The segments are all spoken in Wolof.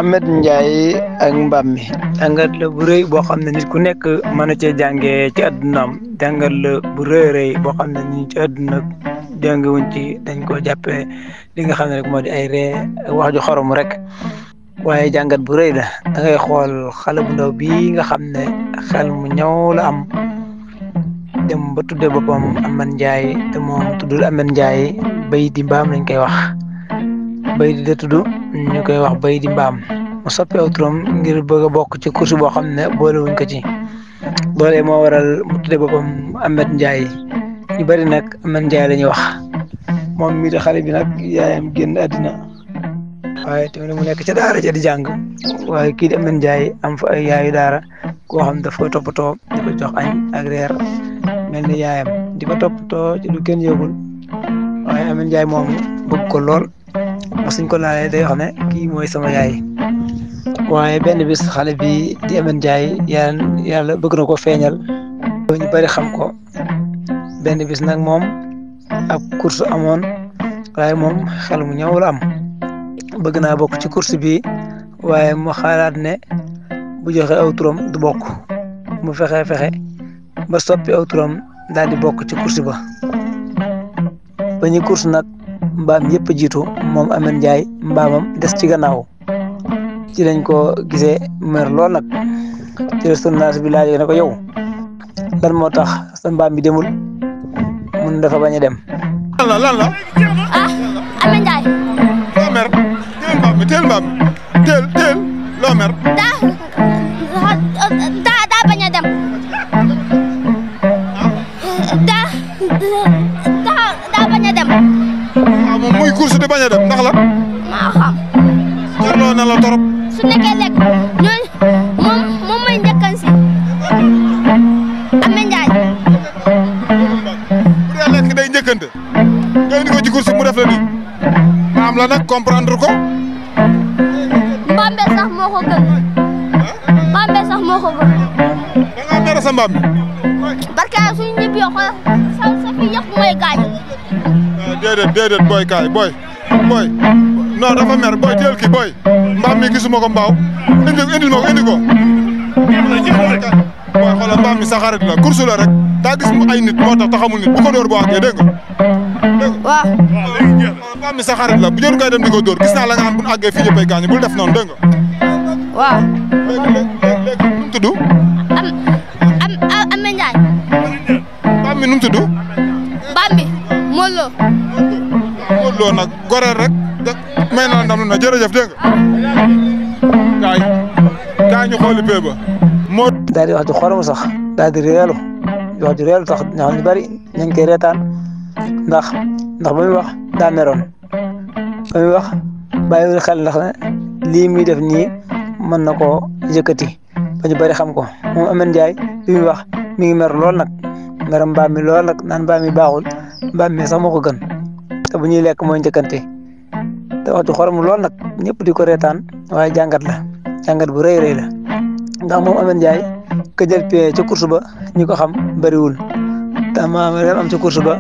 Ahmed Ndiaye ak mbaam mi jàngat la bu rëy boo xam ne nit ku nekk mën na cee jàngee ci àddunaam jàngat la bu rëy boo xam ne nii ci àdduna jàngewuñ ci dañ ko jàppee li nga xam ne rek moo di ay ree ak wax ju xorom rek waaye jàngat bu rëy la da ngay xool xale bu ndaw bii nga xam ne xel mu ñëw la am dem ba tuddee boppam Ahmed Ndiaye te moom tuddul Ahmed Ndiaye bay di mbaam lañ koy wax bay di tudd ñu koy wax bay di mbaam mu soppi aw turam ngir bëgg a bokk ci course boo xam ne boolewuñ ko ci loolee moo waral mu tuddee boppam Ahmed Ndiaye ñu bëri nag Ahmed Ndiaye la ñuy wax moom mii de xale bi nag yaayam génn àddina waaye tamit mu nekk ca daara ja di jàng waaye kii di Ahmed Ndiaye am fa ay yaayu daara koo xam daf koy toppatoo di ko jox añ ak reer mel ni yaayam di ko toppatoo ci lu kenn yëgul waaye Ahmed Ndiaye moom bëgg ko lool suñ ko laalee day wax ne kii mooy sama yaay waaye benn bis xale bi di Ahmed Ndiaye yàlla bëgg na ko feeñal ñu bari xam ko benn bis nag moom ab course amoon waaye moom xel mu ñëw la am bëgg naa bokk ci course bi waaye mu xalaat ne bu joxe aw turam du bokk mu fexe ba soppi aw turam daal di bokk ci course ba ñu course nag mbaam yëpp jiitu moom Ahmed Ndiaye mbaamam des ci gannaaw ci lañ ko gisee mer lool nag ci journaliste bi laajee na ko yow lan moo tax sa mbaam bi demul mun dafa bañ a dem. lan la. Ahmed Ndiaye. loo mer teel mbaam mi teel loo mer. daa bañ a dem. daa bañ a dem. waaw moom muy course di bañ a dem ndax la. maa xam. jarloo na la torop. su nekkee lekk ñooñu moom mooy njëkkan si. Ahmed Ndiaye. bu dee lekk day njëkkante. nga indi ko ci course mu def la nii. maam la nag comprendre ko. mbaam be sax moo ko gën. mbaam be sax moo ko gën. da ngaa mere sa mbaam mi. barke suñu ñëpp yoo xool sa fi yëpp mooy gaañ. déedéet booy kaay booy non dafa mer booy teel kii booy mbaam mi gisuma ko mbaaw indil ma ko indi ko booy xoolal mbaam mi sa xarit la course la rek daa gis mu ay nit moo tax taxamul nit bu ko dóor boo àggee dégg nga waaw mbaam mi sa xarit la bu jëru ngay dem di ko dóor gis naa la nga xam bu ñu àggee fii yëppay gaañu bul def noonu dégg nga waaw léegi nu mu tudd Ahmed Ndiaye mbaam mi nu mu tudd mbaam mi Molo Molo nag goreel rek may na la ndam na jërëjëf dégg nga kaay ñu xooli pee ba moo daal di wax ju xorom sax daal di réelu wax ju réelu tax ñoo xam ne bari nañ koy reetaan ndax ba muy wax daa meroon ba muy wax bàyyiwul xel ndax ne lii muy def nii mën na koo yëkkati ba ñu bari xam ko moom Ahmed Ndiaye bi muy wax mi ngi mer lool nag meram mbaam mi lool nag naan mbaam mi baaxul mbaam mi sax moo ko gën te bu ñuy lekk mooy njëkkante te wax ju xorom lool nag ñëpp di ko reetaan waaye jàngat la jàngat bu rëy la ndax moom Ahmed Ndiaye ka jël pie ca course ba ñi ko xam bëriwul te maam am ca course ba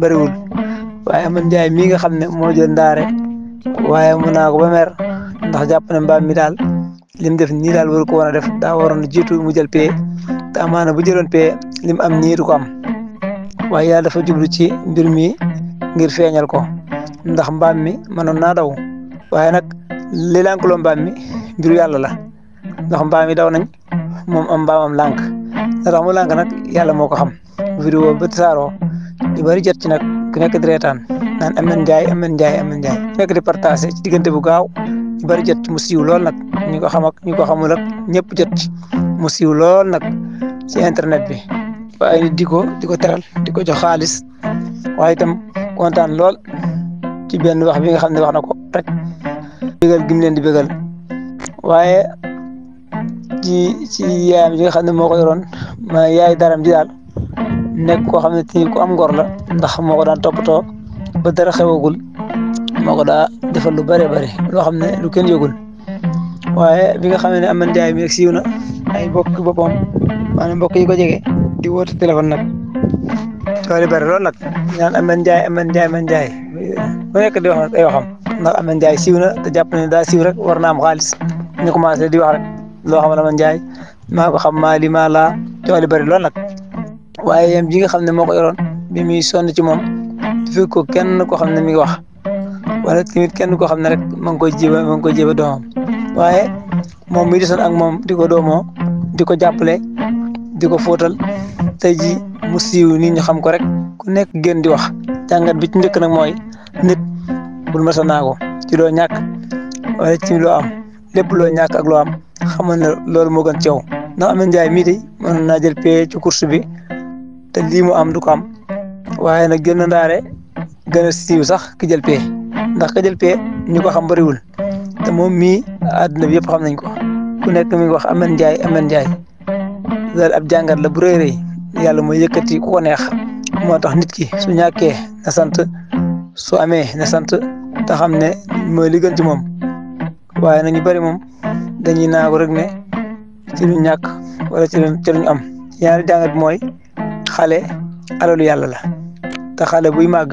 bëriwul waaye Ahmed Ndiaye mii nga xam ne moo jël ndaare waaye mun naa ko ba mer ndax jàpp ne mbaam mi daal lim def nii daal waru ko woon a def daa waroon jiitu mu jël pie te amaana bu jëloon pie lim am nii du ko am waaye yàlla dafa jublu ci mbir mi ngir feeñal ko ndax mbaam mi mënoon naa daw waaye nag li lànkuloo mbaam mi mbiru yàlla la ndax mbaam mi daw nañ moom am mbaamam lànk la tax mu lànk nag yàlla moo ko xam vidéo ba tasaaroo ñu bari jot ci nag ku nekk di reetaan naan Ahmed Ndiaye nekk di partagé ci diggante bu gaaw ñu bari jot ci mu siiw lool nag ñu ko xam ak ñu ko xamul ak ñëpp jot ci mu siiw lool nag ci internet bi waaye nit di ko teral di ko jox xaalis waaye itam kontaan lool ci benn wax bi nga xam ne wax na ko rek bégal gi mu leen di bégal waaye ci yaayam ji nga xam ne moo ko yoroon ma yaay daram ji daal nekk koo xam ne ti ku am ngor la ndax moo ko daan toppatoo ba dara xewagul moo ko daa defal lu bare loo xam ne lu kenn yëgul waaye bi nga xam ne Ahmed Ndiaye mi rek siiw na ay mbokk boppam maanaam mbokk yi ko jege di woote téléphone nag tool yi bëri loolu nag ñaan Ahmed Ndiaye ku nekk di wax ay waxam ndax Ameth Ndiaye siiw na te jàpp ne daa siiw rek war na am xaalis ñu commencé di wax rek loo xam ne Ameth Ndiaye maa ko xam maa li maa laa coow li bëri lool nag waaye yem ji nga xam ne moo ko yoroon bi muy sonn ci moom fekk ko kenn koo xam ne mi ngi wax wala tamit kenn koo xam ne rek ma ngi koy jéba doomam waaye moom mi desoon ak moom di ko doomoo di ko jàppale di ko fóotal tey ji mu siiw nit ñu xam ko rek ku nekk gën di wax jàngat bi ci njëkk nag mooy nit bul masa naago ci loo ñàkk wala ci loo am lépp loo ñàkk ak loo am xamal ne loolu moo gën ci yow ndax Ameth Ndiaye mii de mën naa jël pay ci course bi te lii mu am du ko am waaye nag gën a ndaare gën a siiw sax ki jël pay ndax ka jël pay ñu ko xam bëriwul te moom mii àdduna bi yëpp xam nañ ko ku nekk mi ngi wax Ameth Ndiaye Ameth Ndiaye loolu ab jàngat la bu rëy rëy yàlla mooy yëkkati ku ko neex moo tax nit ki su ñàkkee na sant su amee na sant te xam ne mooy li gën ci moom waaye nag ñu bëri moom dañuy naagu rek ne ci lu ñàkk wala ci luñ am ñaari jàngat bi mooy xale alalu yàlla la te xale buy màgg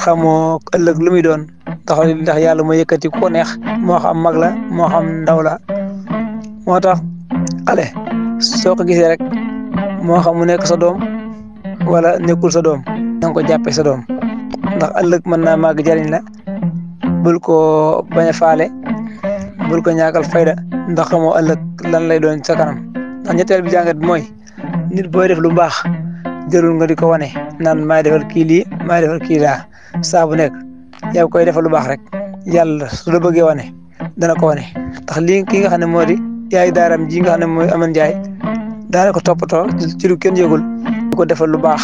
xamoo ëllëg lu muy doon ndax yàlla mooy yëkkati ku ko neex moo xam mag la moo xam ndaw la moo tax xale soo ko gisee rek moo xam mu nekk sa doom wala nekkul sa doom na nga ko jàppee sa doom ndax ëllëg mën naa màgg jariñ la bul ko bañ a faale bul ko ñàkkal fayda ndax xamoo ëllëg lan lay doon sa kanam ndax ñetteel bi jàngat bi mooy nit booy def lu baax jërul nga di ko wane naan maay defal kii lii maay defal kii laa saa bu nekk yow koy defal lu baax rek yàlla su la bëggee wane dana ko wane ndax lii kii nga xam ne moo di yaay daaram ji nga xam ne mooy Ameth Ndiaye daana ko toppatoo ci lu kenn yëgul di ko defal lu baax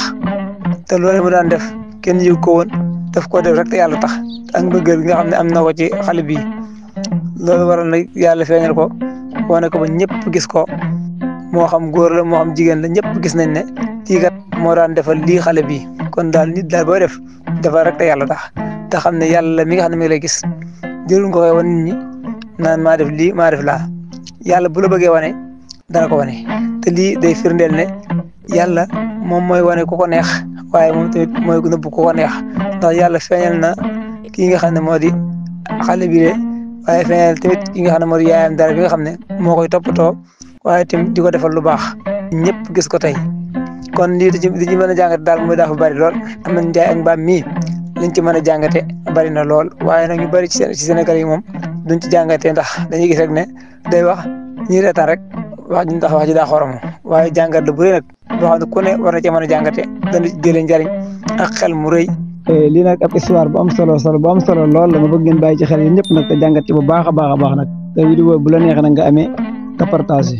te loolu mu daan def kenn yëg ko woon daf ko def rek te yàlla tax ak mbëggeel gi nga xam ne am na ko ci xale bi loolu waral na yàlla feeñal ko wane ko ba ñëpp gis ko moo xam góor la moo xam jigéen la ñëpp gis nañ ne kii kat moo daan defal lii xale bi kon daal nit daal booy def defal rek te yàlla tax te xam ne yàlla mi nga xam ne mi ngi lay gis jërul nga koy wan nit ñi naan maa def lii maa def laa yàlla bu la bëggee wane dana ko wane te lii day firndeel ne yàlla moom mooy wane ku ko neex waaye moom tamit mooy nëbb ku ko neex ndax yàlla feeñal na kii nga xam ne moo di xale bi de waaye feeñal tamit ki nga xam ne moo di yaayam dara bi nga xam ne moo koy toppatoo waaye tamit di ko defal lu baax ñëpp gis ko tey kon lii di ci mën a jàngate daal mooy dafa bari lool Ameth Ndiaye ak mbaam mii liñ ci mën a jàngate bari na lool waaye nag ñu bari ci Sénégal yi moom duñ ci jàngatee ndax dañuy gis rek ne day wax ñi reetaan rek wax ji ndax wax ji daa xoromu waaye jàngat la bu rëy nag boo xam ne ku ne war na cee mën a jàngate dana jëlee njariñ ak xel mu rëy. lii nag ab histoire bu am solo lool la ma bëgg ngeen bàyyi ci xel yéen ñëpp nag te jàngat ci bu baax a baax nag te vidéo bu la neexee nag nga amee te partagé